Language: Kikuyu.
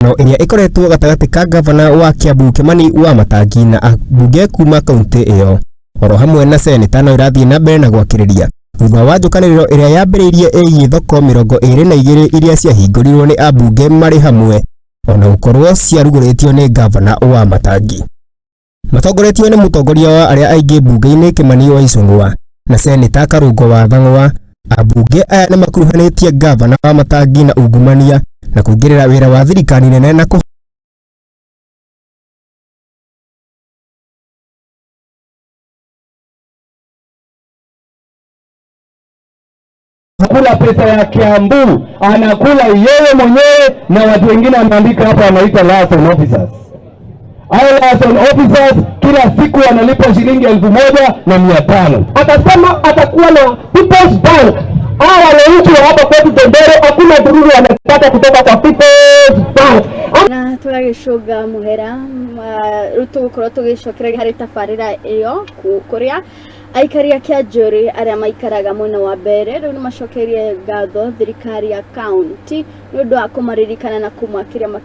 Ĩrĩa ĩkoretwo gatagatĩ ka ngavana wa Kiambu Kimani Wamatangi na ambunge kuma kaunti ĩyo oro hamwe na seneta no ĩrathiĩ na mbere na gwakĩrĩria thutha wa njũkanĩrĩro ĩrĩa yambĩrĩirie ĩgiĩ thoko 22 iria ciahingũrirwo nĩ ambunge marĩ hamwe, ona gũkorwo ciarugũrĩtio nĩ ngavana Wamatangi. Matongoretio nĩ mũtongoria wa arĩa aingĩ mbunge-inĩ Kimani wa Ichung'wa na seneta Karungo wa Thang'wa, ambunge aya nĩ makuruhanĩtie ngavana Wamatangi na ungumania na kũingĩrĩra wĩra wa thirikari nene na Kula pesa ya Kiambu anakula yeye mwenyewe na watu wengine ameandika hapa wanaita liaison officers. Hao liaison officers kila siku wanalipwa shilingi 1,500. Akasema atakuwa na People's Bank. Hawa wananchi wa hapa kwetu Tembere hakuna ndururu wanapata kutoka kwa People's Bank. Na tũgagĩcũnga mũhera, rĩu tũgũkorwo tũgĩcokera harĩ tabarĩra ĩyo kũrĩa aikari a Kĩanjũrĩ arĩa maikaraga mwena wa mbere rĩu nĩ macokerie ngatho thirikari ya kaunti nĩ ũndũ wa kũmaririkana na kũmakĩria.